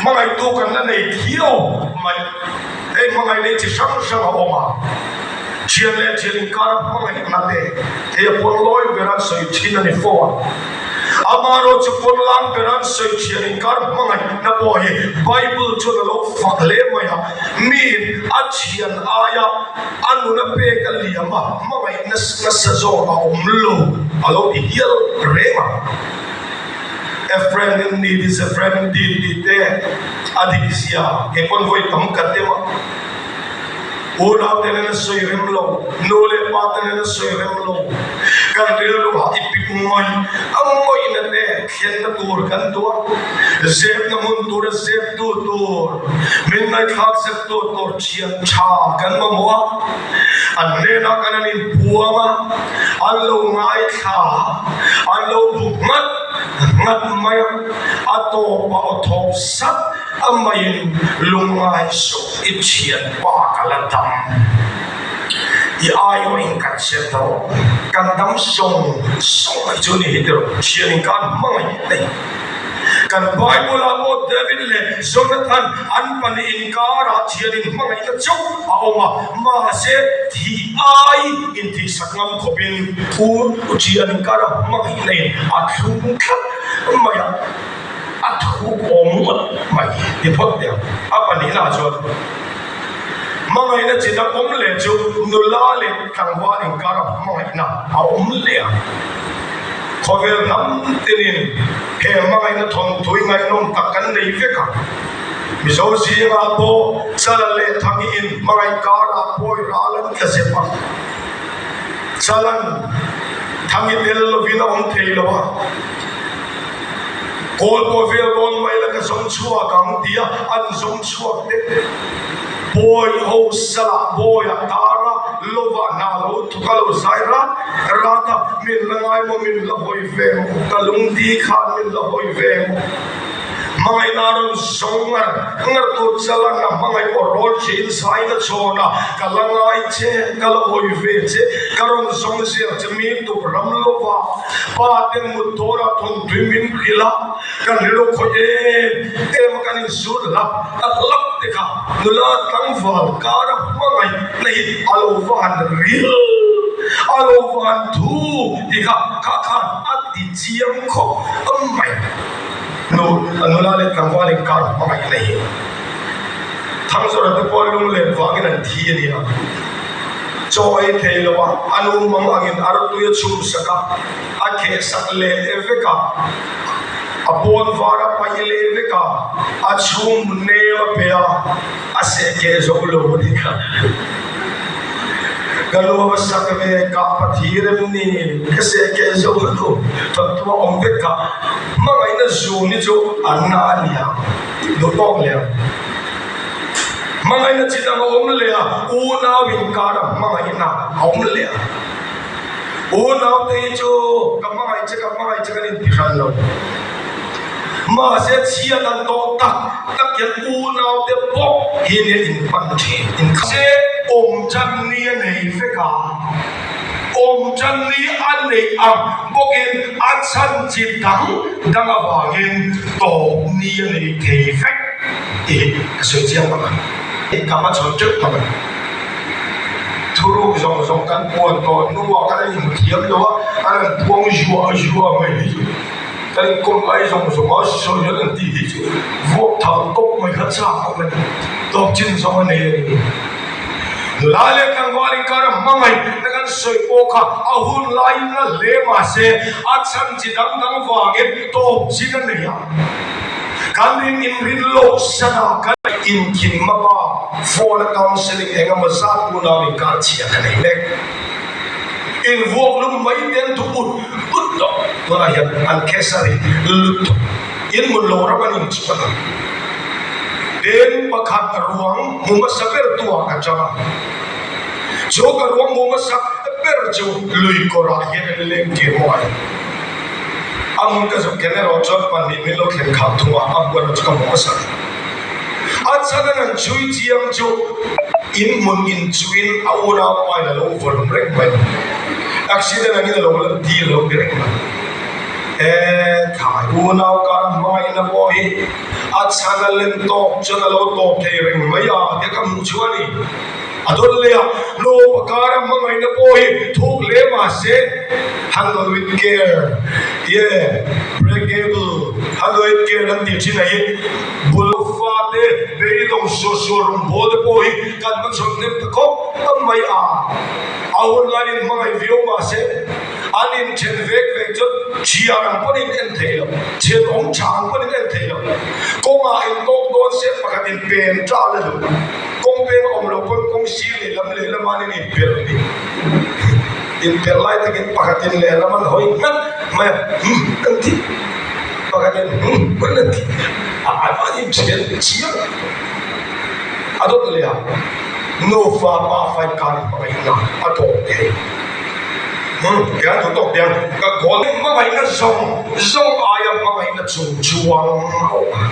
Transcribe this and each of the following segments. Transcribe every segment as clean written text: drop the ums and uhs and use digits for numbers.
Hmangaihtu kan la nei thiau mai. Hei hmangaihna hi chi hrang hrang a awm a, thian leh thian inkara hmangaihna te hei a pawn lawi ber an sawi thin a ni fo a. Amaherawh chu pawn lang ber an sawi thian inkar hmangaihna pawh hi Bible chuan a lo fak hle mai a, miin a thian aia a nuna pek a liam a, hmangaihna nasa zawk a awm lo a lo ti hial reng a. A friend in need is a friend indeed tih te a dik zia kei pawn vawi tam ka tem a. Unau te nen a sawi rem lo, nu leh pa te nen a sawi rem lo. Kan rilru ah i pik ngawih a ngawihna te thlenna tur kan duh a, zepna hmun tura zep tu tur, min ngaihthlak zep tu tur thian tha kan mamawh a. An hnenah kan an inpuang a, an lo ngaithla a, an lo bu nghat nghat mai a, a tawpah aw thawp sat a maiin lungngai suh i thian pa ka la dam. I aiawhin kan siam ta rawh, kan dam sawng sawng mai chu ni hi tirh thianin khan hmangaih nei. Kan Bible-ah pawh David leh Jonathan an pahnih inkarah thianin hmangaihna chauh a awm a, mahse thih ai intihsak ngam khawpin u thian inkara hmangaihna in a thlung tlat mai a, a thuk awm ngawt mai ti phawt teh ang. A pahnihnaah chuan hmangaihna chi dang awm leh chu nula leh tlangval inkara hmangaihna a awm leh ang. Khawvel hnam tinin he hmangaihna thawnthui ngaihnawm tak kan nei vek a. Mizo zingah pawh Chala leh Thangi in hmangaih karah pawi ral an tla zep a. Chalan Thangi tel lovin a awm thei lo a. Kawl pawh vel dawn mai la ka zawng chhuak ang tia an zawng chhuak te. Bawi ho salah bawiah tara lovah hna lo thawk a lo zai rat rat a, min la ngai maw min la hawi ve maw, ka lungdi khan min la hawi ve maw. Hmangaihna rawn zawng ngar ngar tur chalan a hmangaih aw rawl thin zaina chhawn a, ka la ngai che, ka la hawi ve che, ka rawn zawng ziah che mi tuk ram lovah pa ten mut dawrah thawntui min hrilh a, kan rilru khawih em em a kan insut hlap tak lap te kha nula tlangval kara hmangaih na hi a lo van ril a lo van thu tih kha kha khan a ti chiang khawp mai nu nula leh tlangval in kar hmangaih na hi Thangzawra te pawh lunglen vangin an thi a nia chaw ei thei lo a a nu mang angin artui a chhum sak a a kheh sak leh vek a. A pawn var a paih leh vek a, a chhung nel a pe a, a seh keh zo lo a ni kha. Ka lu a va sak ve, kah pathi rem ni, ka seh keh zo lo, thawnthu a awm vek kha. Hmangaihna zun hi chu a na a nia, duh tawk leh ang. Hmangaihna chi dang a awm leh a, unau inkara hmangaihna a awm leh a. Unaute hi chu ka hmangaih che ka hmangaih che kan inti hran lo. Mahse chhiat an tawh tak tak hian unaute pawh hi nia inpan thin. Mahse awm chan ni a nei vek a, awm chan ni a neih ang bawkin a chhan chi dang dang avangin tawp ni a nei thei vek tih hi ka sawi chiang bawk a. Ka hmachhawn teuh tawh a ni. Thuruk zawng zawng kan puan tawh hnuah kan inhmu thiam lo a, an rawn puang zuah zuah mai hi chu kan inkawm lai zawng zawng a sawi hian an tih hi chu vuak thang tawp mai kha chak awm a ni, tawp chin zawng a nei a ni. Nula leh tlangval inkar a hmangaih na kan sawi pawh kha a hun laiin la hle mahse a chhan chi dang dang vangin tawp chin a nei a. Kan in inrin loh sana kan inthin map a, phone a counselling eng emaw zat unau inkar chhia ka nei mek. Invuak lum mai te an duh ut ut tawh. Tunah hian an khesari lut tawh. In hmun lo ram an inchhuah a. Tin, pakhat ruang hmu hmasa ber tu ah ka chang a. Chu ka ruang hmu hmasa ber chu lui kawrah hian an leng tir maw ai. A hmun ka zuk khen erawh chuan pahnih min lo thlen kham thung a, a hmu erawh chu ka hmu hmasa lo. A chhan an han chhui chiang chu in hmun in chuin a unau pain a lo vawlum reng mai. Accident angin a lo lan tir lo ti reng mai. E khai unau kar hmangaihna pawh hi a chhan a len tawk chuan a lo tawp thei reng mai a tia ka hmuh chu a ni. A dawn leh a, nupa kara hmangaihna pawh hi thuk hle mah se, handle with care, yeah, breakable, handle with care kan tih thin a hi bul fate beidawng suah suah rawngbâwl te pawh hi kan hmachhawn hnem ta khawp mai a. A hun laiin hmangaih viau mah se, an inthen vek vek chuan thian ang pawhin en thei lo, thian awm tha ang pawhin en thei lo. Kawngah intawk dawn se pakhatin pen ṭal a duh. Kawng peng awm lo pawn kawng sir lehlam lehlam an in inpelh ni. Inpelh lai takin pakhatin lehlam an hawi nghat mai a, Hum an ti. Pakhatin hum an ti. An inthian chiang a dawt leh a, nufa pa fai kar hmangaihna a tawp thei. Hum, kei an duh tawk piang ka goal hmangaihna zawng zawng aia hmangaihna chung chuang a awm a.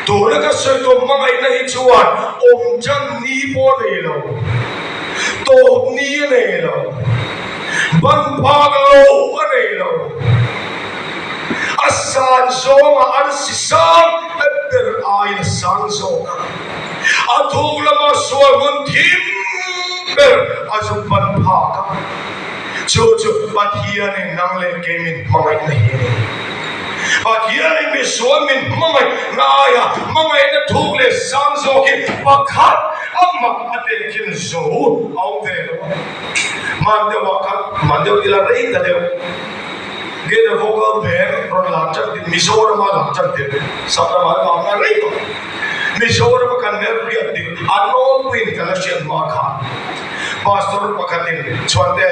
Tuna ka sawi tawh hmangaihna hi chuan awm chan ni pawh a nei lo, tawp ni a nei lo, ban phak lo a nei lo. A san zawngah an si sang ber aiin a sang zawk a, a thuk lama sual hmun thim ber a zuk ban phak a. Chu chu Pathianin nang leh kei min hmangaihna hi a ni. Pathianin misual min hmangaihna aia hmangaihna thuk leh sang zawk hi pakhat a mak a tehkhin zo a awm ve lo a. Hman deuhah khan, hman deuh ila rei ta deuh, Get a vocal band rawn lar tan tir, Mizorama lar tan tir, Sapram ah lar na rei tawh. Mizorama kan hmel hriat tir, a nawlpuiin kan la hriat hma khan Pastor pakhatin Chhuante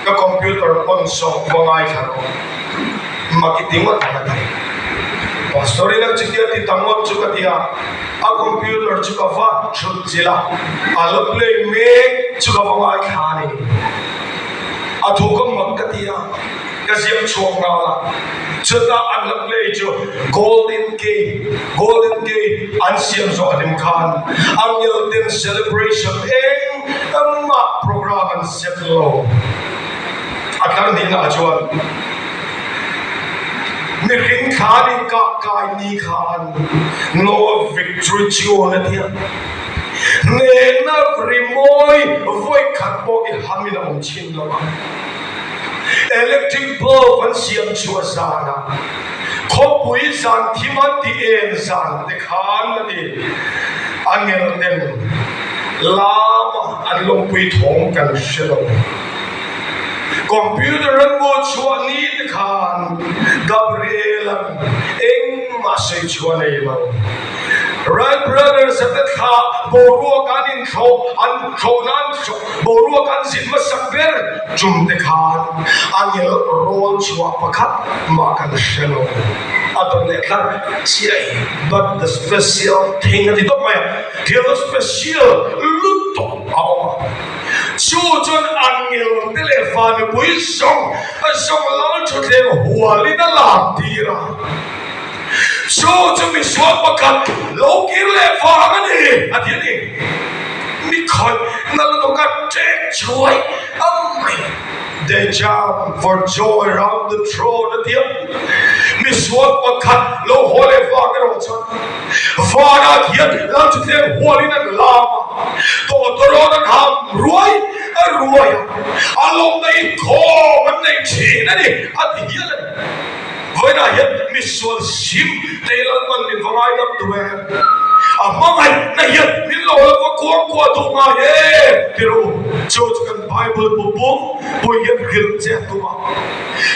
ka computer on sawk va ngaithla rawh. Mak i ti ngawt ang a ti. Pastor in a chutia ti ta ngawt chu ka ti a, a computer chu ka va thut chilh a, a la play mek chu ka va ngaithla a ni. A thu ka mak ka ti a, ka ziak chhuak nghal a. Chutah an la play chu Golden Gate, Golden Gate an siam zawh a hlim khan Angel ten celebration eng engmah program an set lo. A tlar hnihna ah chuan mihring thlan in kah kai ni khan No Victory Tune a tia. Hnehna rimawi vawi khat pawh i hamin a awm chhin lo ang. Electric bulb an siam chhuah zanah khawpui zan thim an ti en zan te khan a ti. A ngel ten lama an lawmpui thawng kan hre lo. Computer an buh chhuah ni te khan Gabriel-a'n engmah sawi chhuah nei lo. Wright Brothers a te thla boruak an inthlawh an thlawhna an boruak an zin hmasak ber tum te khan a ngel rawl chhuah pakhat mah kan hre lo. A dawt leh tlar chiah hi but the special thing a ti tawp mai a, thil special lutuk a awm a. Chu chuan a ngel te leh vanupui zawng zawng lal thutthleng hualin a lam tir a. Chu chu misual pakhat lo kir leh vang a ni, a ti a ni. Mi khawih na lutuk a ṭek chhuai a mai. They jump for joy round the throne a ti a. Misual pakhat lo haw leh vang erawh chuan vanah hian lalṭhutthleng hualin an lam a, tawtawrawn an ham ruai a ruai a, a lawmna inkhawm an nei ṭhin a ni, a ti hial a ni. Vawiinah hian misual sim tei Lalpan min va ngaidam duh em? A hmangaihna hian min lo la va kuang kuah duh ngai em? Ti rawh u. Chu chu kan Bible bu pum pui hian hrilh che a tum a.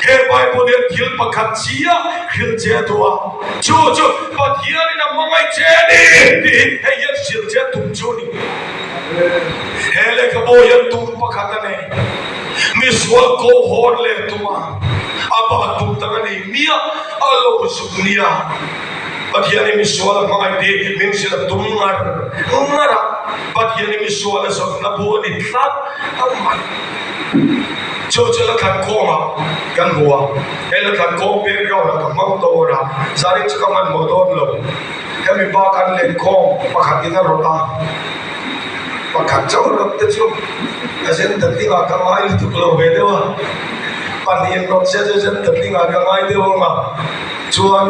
He Bible hian thil pakhat chiah hrilh che a duh a. Chu chu Pathianin a hmangaih che a ni tih hi hei hian hrilh che a tum chu a ni. He lehkhabu hian tum pakhat a nei. Misual kohhawn leh tum a. A bak tum tak a nei miah a lo zuk nia. Pathian i misual a hmangaih tih min hrilh a tum ngar ngar a, Pathian i misual a zawtna bu a ni tlat a mai. Chu chu la thlan khawmah kan hmu a, hei la thlan khawm background ah ka hmang dawn a, zanin chu ka hmanhmawh dawn lo. Hemi bak an len khawm pakhat in a rawt a, pakhat chauh rawt te chu a zen ta ding ah ka ngai lutuk lo ve deuh a. Pahnihin rawn sia chu zet ka tling ah ka ngai deuh ang a, chuan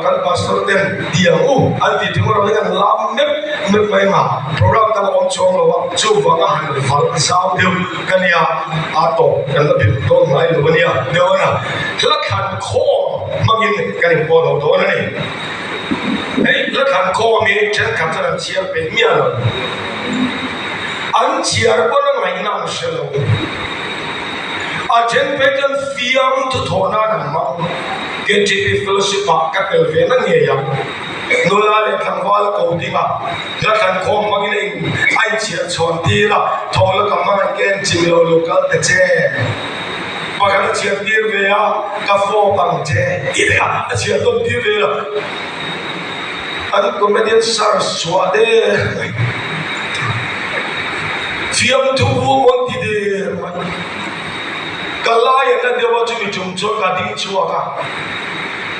kan pastor ten tiang u an tih thung erawh hian an lam mep mep mai ang a, program dang a awm chuang lo a, chuvanga han valh zau deuh ka nia, a tawp kan la bilh dawn ngai lo a nia deuh a na, hla thlan khawm hmangin kan inpawl ho dawn a ni. Hei hla thlan khawm hi thenkhat chuan an chhiar peih miah lo, an chhiar pawn a ngaihna an hre lo. A then phei chuan fiam thu thawh nan an hmang. KTP Fellowship ah ka tel ve na ngei ang. Nula leh tlangval a ko ding a, hla thlan khawm hmangin a in a inchhiar chhawn tir a, thaw la ka hmang an ken chim lo lo kal ta che. Pakhat a chhiar tir ve a, ka fawp ang che tih leh a, a chhiar tawn tir ve a. An comedian search chhuah der mai. Fiamthu mawn ti der mai. Ka lai a na deuh a chumi tum chuan ka ding chhuak a,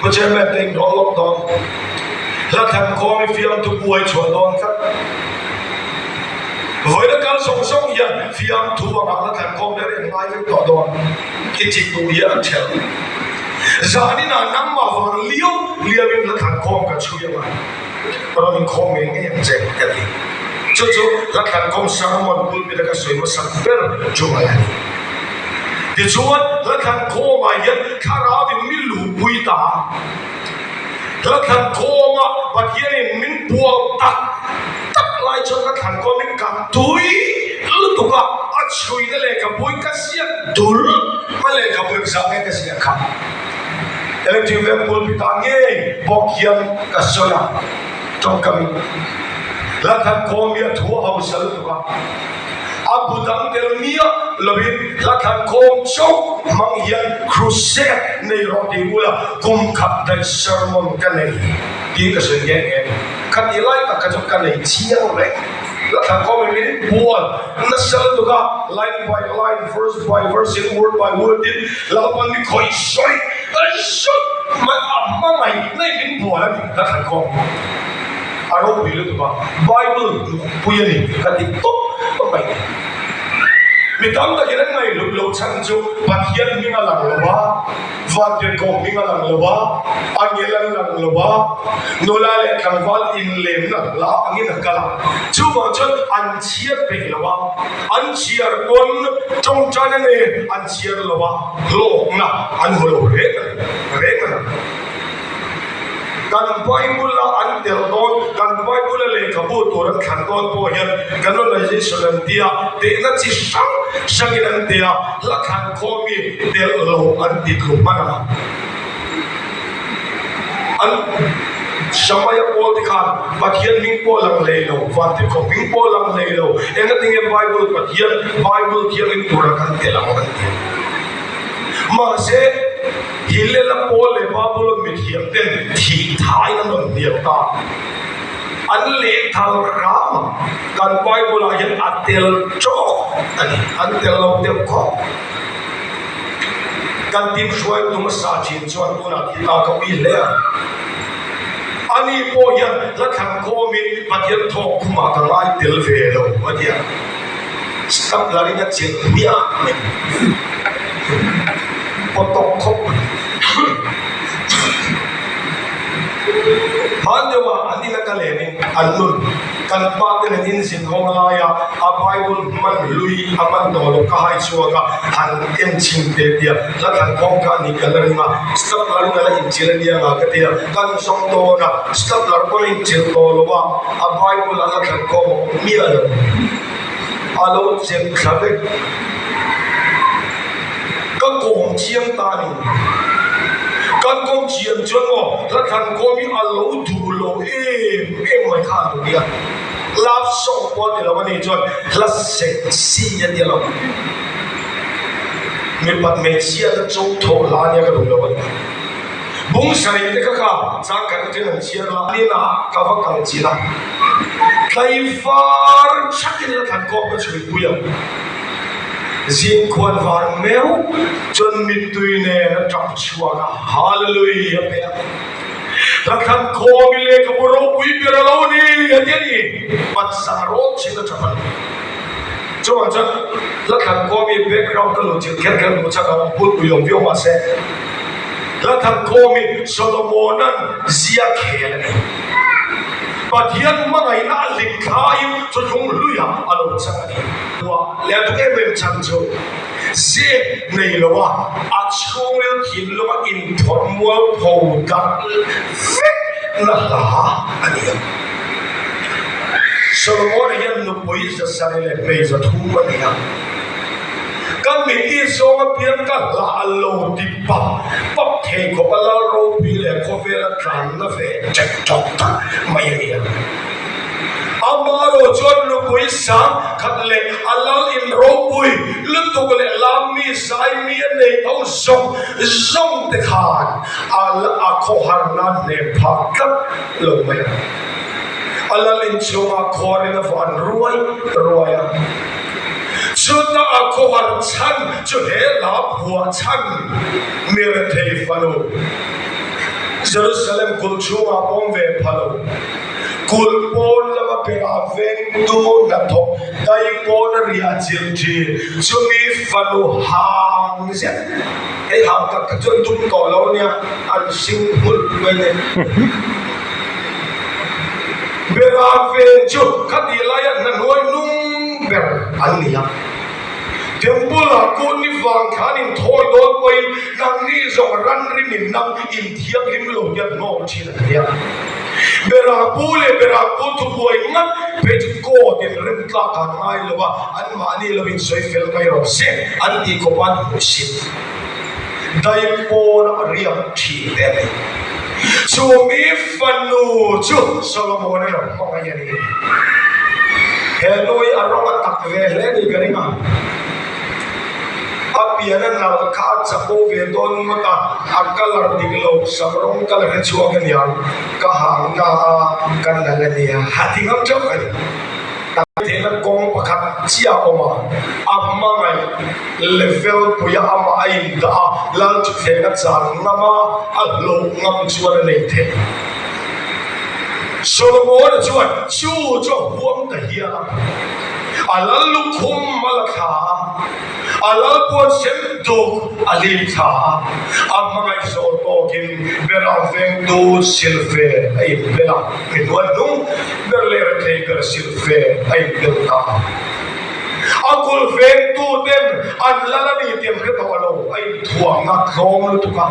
Pu Chairman te inrawh lawk dawn. Hla thlan khawm i fiamthu buai chhuah dawn tlat. Vawiin a kal zawng zawng hian fiamthu anga hla thlan khawm ber in ngai vek tawh dawn. I chi duh hi an ṭhelh. Zaninah nangmah vang liau liauin hla thlan khawm ka chhui ang a, rawn inkhawm ngei ngei ang che ka ti. Chu chu hla thlan khawm sermon pulpit a ka sawi hmasak ber chu ngai a ni. Tichuan hla thlan khawmah hian thlarauin mi luhpui ta a. Hla thlan khawma Pathianin min bual tak tak lai chuan hla thlan khawmin ka tui lutuk a, a chhuina lehkhabui ka ziak dul a lehkhabu engzah nge ka ziak kha? Electric Veng pulpit ah ngei bawk hian ka sawi a, tawngkamin hla thlan khawm hi a thu a hausa lutuk a. A bu dang tel miah lovin hla thlan khawm chauh hmang hian crusade nei rawh tih bula kum khat daih sermon ka nei tih ka sawi nghe nghe. Khati lai tak kha chu ka nei chiang reng. Hla thlan khawm in min bual nasa lutuk a, line by line, verse by verse in word by word in Lalpan mi khawih sawi sawi mai a hmangaih na in min bual a ni hla thlan khawm. A ropui lutuk a, Bible hnukpui a ni ka ti tawp tawp mai. Mi tam takin an ngaihlut loh chhan chu Pathian hming a lang lo a, Vantirhkoh hming a lang lo a, angel an lang lo a, nula leh tlangval inlemna hla angin a kal a. Chuvang chuan an chhiar peih lo a, an chhiar pawn tawngtaina nen an chhiar lo a, hlawkna an hmu lo reng a ni, reng a ni. Kan Bible-a an tel dawn, kan Bible-a lehkhabu tur an thlan dawn pawh hian canonization an ti a, tehna chi hrang hrangin an ti a, hla thlan khawm mi telh lo an ti tlu hman a. An Shamaia pawl te khan Pathian hming pawh lang hlei lo, Vantirhkoh hming pawh lang hlei lo, engatinge Bible Pathian Bible thianghlim tura kan telh ang an ti. Mahse, Hillel-a Paul leh Babulon mithiam ten thih thaiin an rawn hnial ta. An lehthal ram a, kan Bible-ah hian a tel tawk a ni, an tel lo deuh khawp. Kan team hruaitu hmasa thin chuan tunah thi ta ka ui hle a. Ani pawh hian hla thlan khawmin Pathian thawk khumah ka ngai tel ve lo a ti a. Stap la rin a chilh hmiah mai. Aw tawk khawp mai. Hman deuh ah an in a ka len in an nun kan pa ten an in zin hawng lai a, a Bible hman hlui a hman tawh loh ka hai chhuak a, han en chhin teh tia hla thlan khawm kha a nih ka la ring a, stap la rin a la inchilh a nia nga ka ti a, kan zawng dawn a, stap lar pawn a inchilh tawh lo a, a Bible a hla thlan khawm a awm miah lo. A lo chem thla vek. Ka kawm chiang ta a ni. Kan kawm chian chuan maw hla thlan kawm hi a lo duh lo em em mai kha a lo nia. Love song pawh a ti lo a nih chuan hla sexy a tia lo. Mipat hmeichhia te cho thawh hla nia ka duh lo a ni. Bung sarih te kha kha changkhat te chuan an chhiar la. Nina ka va kal chin a. Tlaivar thatin la thlan kawp ka chhui pui ang. Zing khuan var meuh chuan mittui nen a tap chhuak a, Hallelujah pe a. La thlan khawm i lehkhabu ropui ber a lo ni a ti a ni. Patsang rawl chin a tap a ni. Chuvang chuan la thlan khawmi background ka lo chilh kher kher duh chak ang bulpui awm viau mahse la thlan khawmi Solomona'n zia khel a ni. Pathian hmangaihna a hlim thlaiin thuthlung hluiah a lo chang a ni. Leh a tuk em em chhan chu zep nei loa a chhungril thinlunga inphawrh mual pho darh vek na hla a ni ang. Solomon-a hian nupui zasarih leh hmei zathum a nei a. Ka miti zawng apiang ka hlah a lo ti pap pap thei khawp a lal ropui leh khawvela tlanna ve ṭek ṭawk tak mai a ni ang. Amaherawh chuan nupui sang khat leh a lal in ropui lutuk leh lam mi zai mi a nei tho zawng zawng te khan a a khawhar nan hnem phak tlat lo mai a. A lal in chhungah khuarin a van ruai ruai a. Chutah a khawhar chhan chu he hla phuah chhan mi rethei fanu Jerusalem kulh chhungah pawm ve pha lo. Kulh pawn lama berah vengtu hnathawk dai pawn a riah chilh thin chumi fanu hang zet hei hang tak tak chuan dum tawh lo ania an hring hmulh mai le. Berah veng chu khati laia hnahnuai nung ber an ni a. Temple ah kun ni vang khan in thawi dawn pawhin nangni zawng ran rim in nang in thianghlim lo hian hnawm thin a ni a. Berah pu leh berah pu thubuai ngat phei chu court in rem tlak an ngai lo a, anmahni lo in sawi fel mai rawh se an tih khawp an hmuh sit. Dai pawn a riak thin te a ni. Chu mi fanu chu Solomon a lo hmangaih a ni. He nui a rawng a tak ve hle ni ka ring a. A pian a nalh kha a chapo ve dawn ngawt a, a colour dik lo sam rawng colour hi chhuak a niang, ka hang na a ka nalh a nia a ti ngam theuh a ni. Theihna kawng pakhat chiah a awm a, a hmangaih level puia amah a indah a, lal thuthleng a chan ngam a, a hlawh ngam chuan a nei thei. Solomon-a chuan chu chu a huam ta hial a, a lal lukhum a la thla a, a lal puan sem duk a lim thla a, a hmangaih zawh tawkin berang vengtu silfe a inbel a, mi hnuai hnung ber leh rethei ber silfe a inbel ta. A kul vengtu ten an lal a ni tih an hre tawh lo, a inthuamna tlawm lutuk a.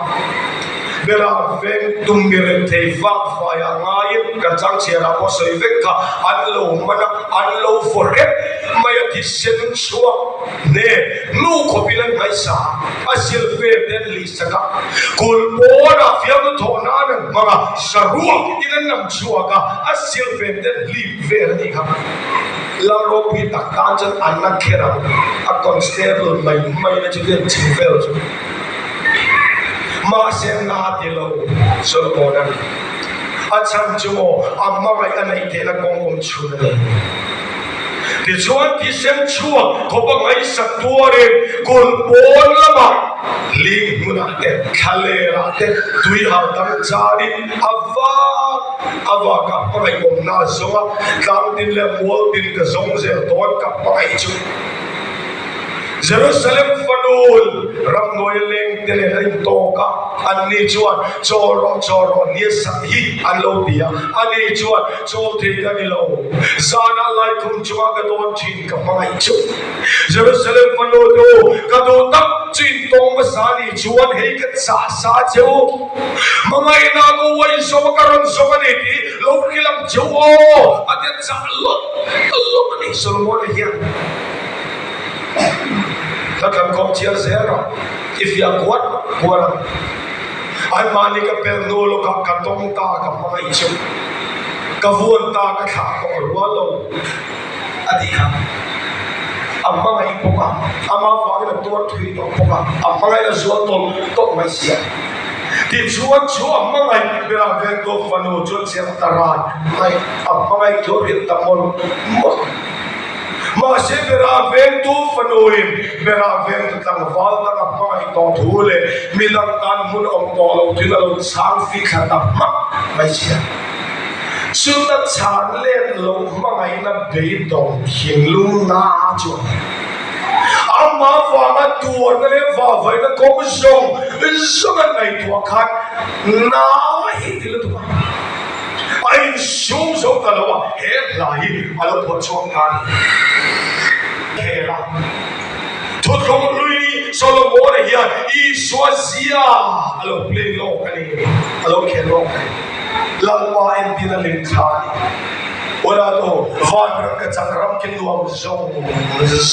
Berah veng tum mi rethei vak vaiah ngaiin kan chang chhiarah pawh sawi vek kha an lo hman a, an lo vaw hrep mai a thisen chhuak hne nu khawpin an ngaihsa a, a silfe te an lihsak a, kul pawnah fiamnu thawh nan an hmang a, saruak in an lam chhuak a, a silfe te an hlip vel a nih kha. Lalropui tak tan chuan an la kher ang, a constable mai mai na chu vel ching vel chu. Mahse na ti lo Solomon a ni. A chhan chu maw a hmangaih a neih theihna kawng awm chhun a ni. Tichuan thisen chhuak khawpa ngaihsak tuarin kul pawn lamah ling hmunah te thlalerah te tui har dang charin a vak a vak a hmangaih awmna a zawng a, tlangtin leh mualtin ka zawng zel dawn ka hmangaih chu. Jerusalem fanul ramhnuai leng te nen a intawk a, anni chuan, Chawl rawh, chawl rawh, ni sak hi an lo ti a. Ani chuan, Chawl thei ka ni lo, zanah laikhum chungah ka dawn thin ka hmangaih chu. Jerusalem fanu te u, ka duh tak chu intawng hmasa ni chuan hei ka chah sa che u. Hmangaihna ka uai zawm a, ka rawn zawm a ni tih lo hrilh ang che u aw, a ti a chah lawk lawk a ni Solomon-a hian. Ka tlan khawm chiar zel rawh, i fiah kuar kuar ang. Anmahni ka pel hnu lawkah ka tawng ta ka hmangaih chu, ka vuan ta ka thlah tawh rual lo a ti kha. A hmangaih bawk a, amah vangin a tuar thui tawh bawk a, a hmangaih a zual tawlh tawlh mai si a. Tichuan chu a hmangaih berah vengtu fanu chuan chiang ta ran mai, a hmangaih thu a hrilh ta mawlh mawlh. Mahse Berah vengtu fanuin Berah vengtu tlangval dang a hmangaih tawh thu leh mi dang tan hmun a awm tawh lo thil a lo chhang fih thla ta hmak mai si a. Chuta chhan let loh hmangaihna beidawng thinlung na chuan amah vanga tuarna leh vahvaihna kawng zawng zawng an ngaihtuah khan na hi ti lutuk a, a insum zo ta lo a, he hla hi a lo phuah chhuak ta a ni. Khel a thuthlung hlui Solomon-a hian Isua zia a lo play lawk a ni, a lo khel lawk a ni. Lalpa entin a lim thla a ni. Ula tu vanram ka chak ram khi nuam zawng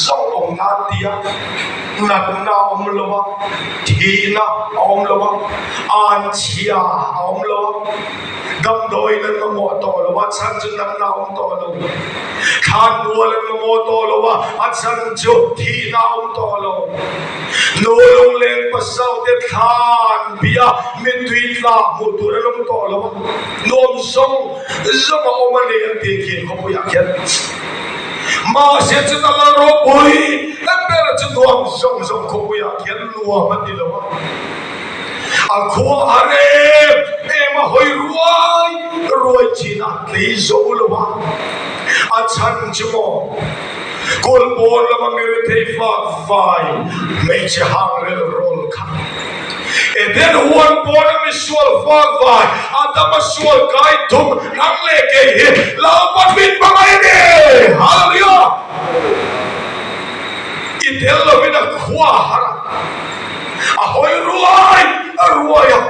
zawng awm nan tia natna a awm lo a, thihna a awm lo a, anchhia a awm lo a, damdawiin an mamawh tawh lo a, chhan chu natna a awm tawh lo. Thlanmual an mamawh tawh lo a, a chhan chu thihna a awm tawh lo. Nu lungleng pasal te thlan bia mittui tla hmuh tur an awm tawh lo a, nuam zawng zawng a awm a ni an tih khi khawpuiah khian. Mahse chuta lal ropui tak ber chu nuam zawng zawng khawpuiah khian nuam a ti lo a, a khua a rem em a hawi ruai ruai chin a tlei zo lo a, a chhan chu maw? Kulhpawn lama mirethei fak fai hmeichhe hang rel rawl kha Eden huan pawna misual fak fai Adama sual kai thum nang leh kei hi Lalpa min hmangaih a ni! Hallelujah! I tel lovin a khua a har a, a hawi ruai a ruai a,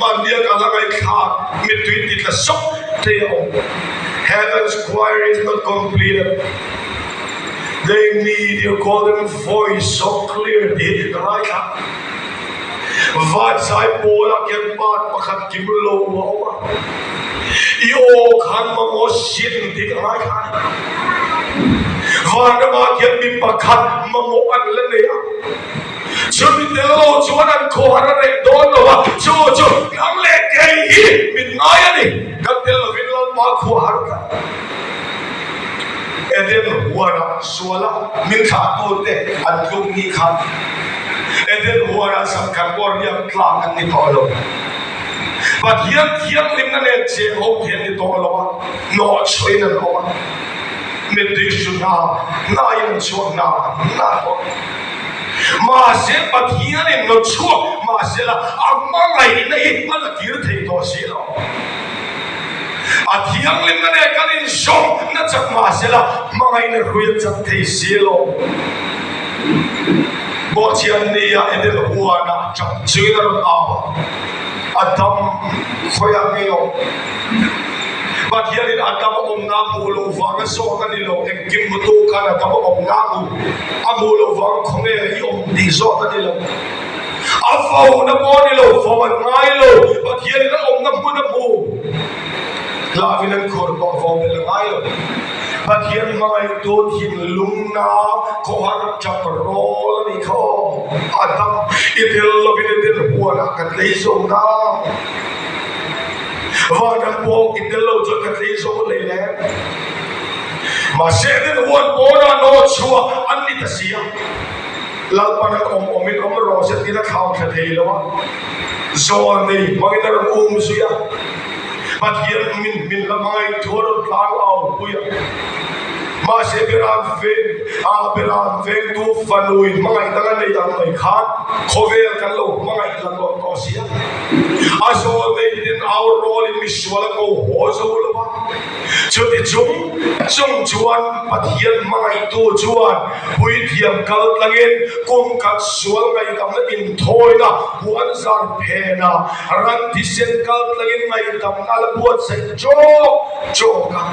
mahnia ka la ngaihthlak mittui ti tla sawk thei a awm. Heaven's choir is not completed, they need your golden voice so clear tih hi ka ngaithla. Vansai pawlah khian part pakhat kim lo a awm a, i aw khan mamawh sin tih ka ngaithla a ni. Vanramah khian mi pakhat mamawh an la nei a. Chumi tel lo chuan an khawhar a reh dawn lo a, chu chu nang leh kei hi min ngai a ni. Kan tel lovin Lalpa khuahar tlat. Eden huanah suala min thlahtute an tluk ni khan Eden huanah zan khat pawh riak tlak an ni tawh lo. Pathian thianghlimna nen cheng ho thei an ni tawh lo a, nawhchhuahin an awm a, mittui hru hna hnaiin an chhuak hna hna tawh. Mahse Pathianin lo chhuak mahsela a hmangaihna hi a la kir thei tawh si lo. A thianghlimna nen kan inzawm na chak mahsela hmangaihna hrui a chat thei si lo. Bawhchhiat nia Eden huanah chak chuin a rawn au a, a dam khawiah nge awm? Pathianin a dam a awmna hmuh loh vanga zawt a ni lo, engkim hmutu khan a dam a awmna hmu. A hmuh loh vang khawnge i awm tih zawt a ni lo. A fo na pawh a ni lo, fo an ngai lo. Pathianin a awmna hmun a hmu. Hlauhin an khur pawh fo belh a ngai lo. Pathian hmangaihtu thinlungna khawhar tap rawl a nih kha aw. A dam i tel lovin i tel huanah ka tlei zo na. Vanram pawh i tel lo chuan ka tlei zo lei le. Mahse den huan pawnah naw chhuah an ni ta si a, Lalpan an awm awmin awm rawh se tiin a thlau thla thei lo a, zawl nei hmangin a rawn um zui a, Pathian min min la hmangaih thu a rawn tlang au pui a. Mahse Beram veng a Beram vengtu fanuin hmangaih dang a nei ang mai khan khawvel kan lo hmangaih laklawh tawh si a, a zawl nei ten au rawlin misual a ko haw zo lo a. Chuti chung chung chuan Pathian hmangaihtu chuan puithiam kal tlangin kum khat sual ngaihdamna inthawina huan zar phena ran thisen kal tlangin ngaihdamna a la buatsaih chawk chawk a.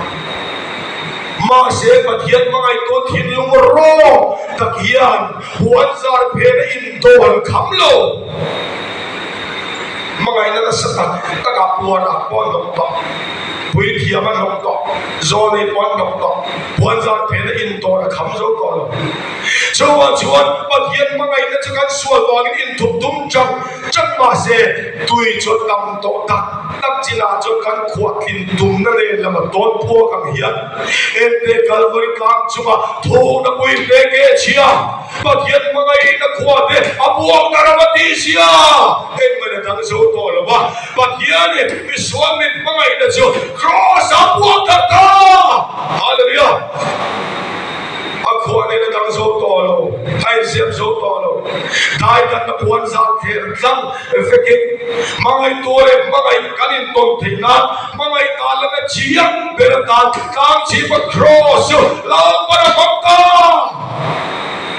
Mahse Pathian hmangaihtu thinlung rawk tak hian huan zar phena indawn kham lo. Hmangaihna nasa tak takah puan ah pawh an awm tawh, puithiam an awm tawh, zawnei pawh an awm tawh, puanzar phena intawn a kham zo tawh lo. Chuvang chuan Pathian hmangaihna chu kan sual vangin inthup tum chang chang mahse tui chu a tam tawh tak tak chinah chuan kan khuahtlin tumna nen lama tawn phuak ang hian ente Kalvari tlang chunga thawhna pui hle ke chhia. Pathian hmangaihna khua te a buak ta ram a ti sia, engmah a dang zo tawh lo va. Pathianin misual min hmangaihna chu Kraws-a. puak darh ta! Hallelujah! A khuah nen a dang zo tawh lo, a insiam zo tawh lo. Dai danna puan zan thler tlang vekin hmangaihtu leh hmangaih kan intawn theih nan hmangaih ta lana chiang ber atan tlang chhipa Kraws chu Lalpan a hmang ta!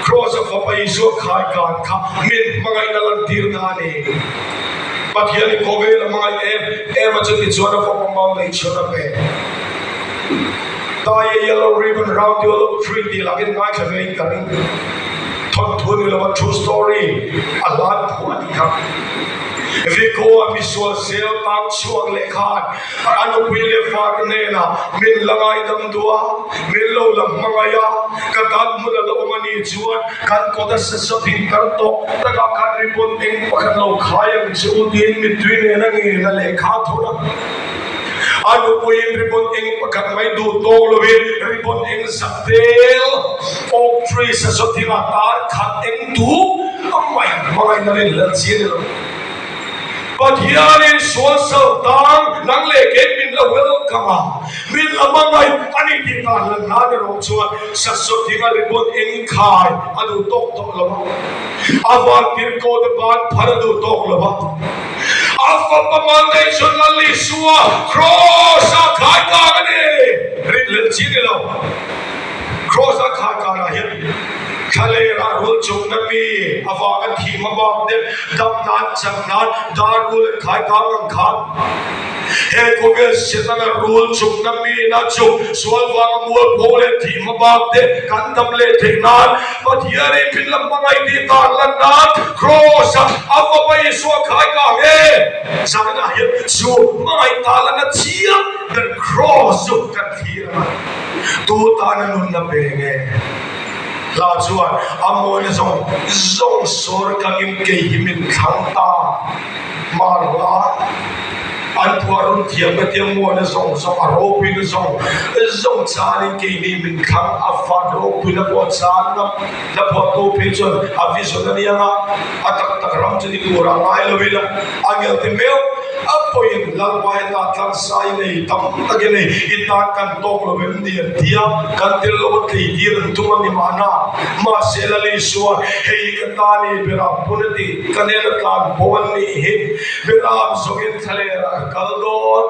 Kraws a Fapa Isua khai kan kha min hmangaihna lantir na a ni. Pathianin khawvel a hmangaih em em a chuti chuan a Fapa mau nei chhun a pe. Tie a yellow ribbon round your oak tree tih lakin ngaithla ve in ka ring. Thawnthu ni lova true story a hlan phuah a nih kha. Vico-a misual zel tang chhuak leh khan a nupui leh fate hnenah min la ngaidam duh a, min lo la hmangaih a, ka tan hmun a la awm a nih chuan kan kawt a sasawt in kar tawh takah khan ribbon eng pakhat lo khai ang che u tiin mittui nena ngena lehkha a thawn a. A nupuiin ribbon eng pakhat mai duh tawk lovin ribbon eng zak vel oak tree sasawt thingah tar khat eng duh a mai hmangaihna rin hlel chi a ni lo. Pathianin sual sal tang nang leh kei min la welcome a, min la hmangaih a ni tih ta hlan hlan erawh chuan sasawt thinga ribbon eng khai a duh tawk tawh lo a, a vantir kawt a ban phar a duh tawk lo a, a fapa Monday chhun Lal Isua Kraws ah khai kang a ni. Rinhlelh chi ni lo, Kraws ah khai kanah hian Thlalera rul chungna mi avanga thih hmabak te dam nan chak nan dar rul an khai kang ang khan he khawvel Setana rul chungna mi na chu sual vanga mualpho leh thih hmabak te kan dam leh theih nan Pathianin min la hmangaih tih tan lan nan Kraws ah a fapa Isua khai kang e zanah hian chu hmangaih ta lan a chiang ber Kraws chu kan thlir ang a tu tana nunna pe nge? Hla chuan a mawina zawng zawng sawr kangin kei hi min thlang ta mar hla an phuah run thiam ka tia mawina zawng zawng a ropuina zawng zawng chanin kei ni min thlang a fan ropuina pawh chan ngam hla phuahtu phei chuan a vision a nia nga a tak tak ram chu ni tur a ngai lo ila a ngel ti meuh a pawhin Lalpa heta tlangsai nei tam takin hei i tan kan tawk lo em ni an ti a, kan tel lo a tleitir an tum a ni mahna. Mahse Lal Isua, hei hi ka ta ni Beram hmun a ti, ka hnena tlan pawh an nih hi, Beram zawngin thlaler ah ka kal dawn,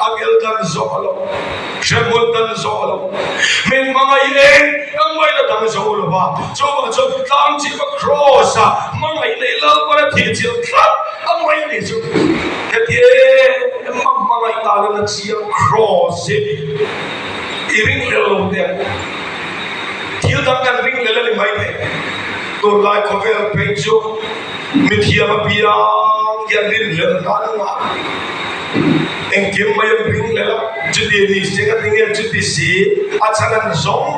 a ngel dan zawh a lo, hrehmun dan zawh a lo, min hmangaih eng ang main a dang zo lo va, chuvang chuan tlang chip a kraws a hmangaih nei Lalpan a thihchilh tlat a mai ni chu hetie mam hmangaih tanin a chiang kraws hi i ring lel lo teh ang thil dang kan ring lel a ni mai thei tunlai khawvel phei chu mithiam apiang hian rin lel dan a engkim mai an ring lel a chuti ni se ka ti nge chuti si a chhan an zawng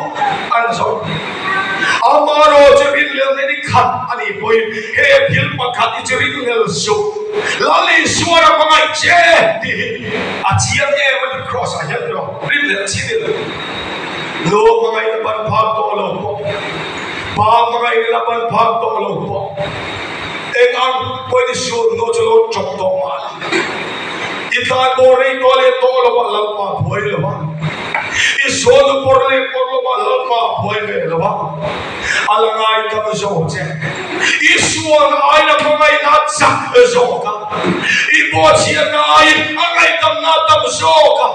an zawng amarawh chu rin lel na ni khat a nih pawhin he thil pakhat hi chu rin lel suh Lal Isua ram a ngaih che tih hi a chiang em a ni Kraws ah hian erawh rin lel chi ni lo Nu hmangaihna ban phak tawh lo pawh Pa hmangaihna la ban phak tawh lo pawh eng ang pawhin i sur hnu chu lo chawp tawh mah la i tlan bawr rei tawh leh tawh lo ah Lalpa buai lo a i sawn pawr leh pawr lo ah Lalpa buai ve lo a a la ngai tam zawk che i sual aina hmangaihna chak zawk a i bawhchhiatna aiin a ngaihdamna tam zawk a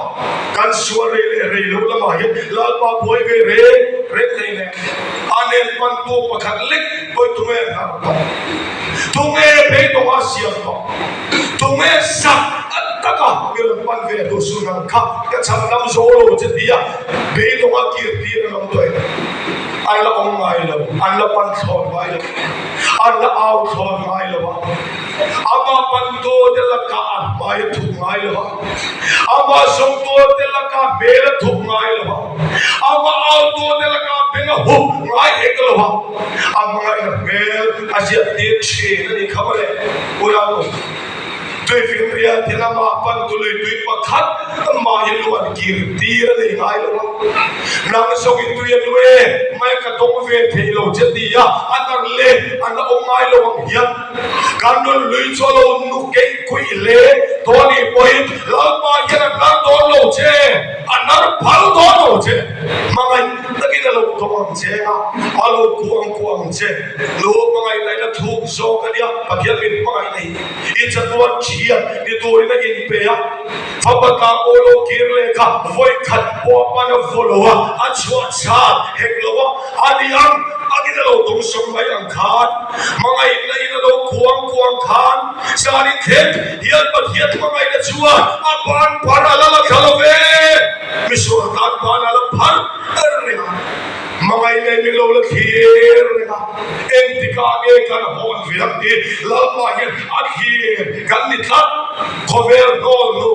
kan sual rei leh rei lo lamah hian Lalpa buai ve reng reng thei le a nen pantu pakhat lek pawi tunge nghar tawh tunge beidawng a siam tawh tunge zak a taka mi rawn pan ve duh sun ang kha ka chhan lam zo lo che tia beidawng a kir tir an awm tawh em? An la awm ngai lo, an la pan thlawn ngai lo, an la au thlawn ngai lo a, amah pantu te lakah a hmai a thup ngai lo a, amah zawngtu te lakah hmel a thup ngai lo a, amah autu te lakah beng a hup ngai hek lo a, a hmangaihna hmel a ziah tir thin a nih kha mawle. Unau nu. Tuifinriat hi lama pantu lui tui pakhat mahin lu an kir tir a nei ngai lo a, nang zawng in tui a lu e, mai ka dawng ve thei lo che ti a, a nar le an la awm ngai lo ang hian kan rawn lui chu a lo nu keih kuih hle. Tawni pawhin Lalpa hian a hnar dawn lo che, an. nar phal dawn lo che. Hmangaih takin a lo tawng ang che a, a lo kuang kuah ang che. Nu hmangaih laihna thuk zawk a nia, Pathian min hmangaih nei. I chatuan thian ni turin a inpe a, fapa tlang aw lo kir leh kha vawi khat pawh a pan a vaw lo a, a chhuah chhan hek lo a, a ni ang angin a lo tawng sawm mai ang khan, hmangaihna in a lo kuang kuang khan, zan in thleng hian Pathian hmangaihna chuan a ban phar a la la thla lo ve, misual tan ban a la phar reng a. Hmangaih nei min lo la thlir reng a, engtikah nge kan hawn ve ang tih Lalpa hian a thlir kan ni tlat. Khawvel hnawl hnu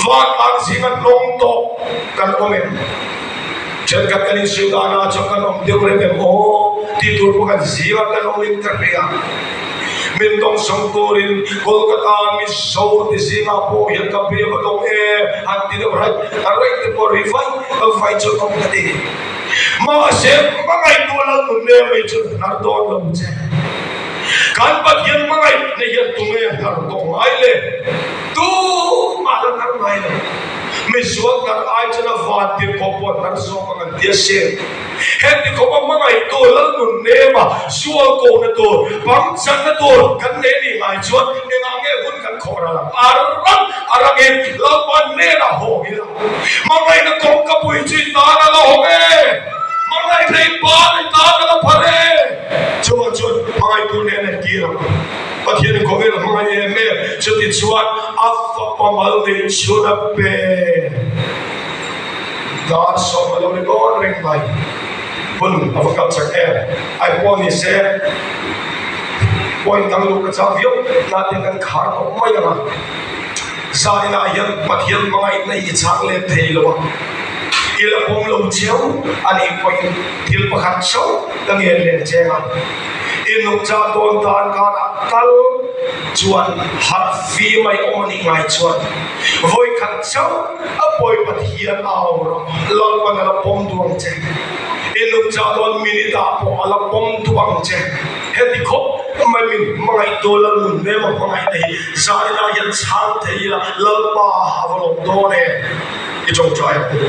vantlang zinga hnawng tawh kan awm em? Thenkhat kan insiu danah chuan kan awm deuh reng em aw tih tur pawh kan zinga kan awmin ka hria. Min dawngsawng turin Kolkata Mizo ti zingah pawh hian ka bia va dawng e han ti deuh raih raih te pawh ri vai vai chu an awm ka ti. Mahse hmangaihtu lal nun mek mai chu hnar dawn lo che. Kan Pathian hmangaihna hian tunge hnar tawh ngai le? Tumah la hnar ngai lo. Misual hnar ai chuan a van tirhkoh pawh hnar zawk ang an ti a sin. Heti khawpa hmangaihtu Lalnun nema sual kohna tur, pangchanna tur kan nei nih ngai chuan engah nge hun kan khawh ral ang? A rang a rangin Lalpa hnenah haw ila, hmangaihna kawngka pui chu i tan a la hawng e, hmangaihna i pan i tan a la phar e. Chuvang chuan hmangaihtu hnena i kir ang. Pathianin khawvel a hmangaih em em, chutichuan a fapa mal nei chhun a pe. Dar sawm a lo ni dawn reng mai. Hun a va kal chak em? Ai pawh ni se, point dang luh ka chak viau na te kan khar tawh mai ang a. Zaninah hian Pathian hmangaihna hi i chhang let thei lo a, i la pawm lo chiau a nih pawhin thil pakhat chauh ka ngen leh cheng a. I nungcha dawn dan karah tal chuan harh fi mai awm a nih ngai chuan vawikhat chauh A pawi Pathian au rawh, Lalpan a la pawm duh ang che. I nungcha dawn minute ah pawh a la pawm duh ang che. Heti khawp mai min hmangaihtu Lalnun hmel a hmangaihna hi zaninah hian chhang thei ila Lalpa a va lawm dawn em? I tawngtai ang u.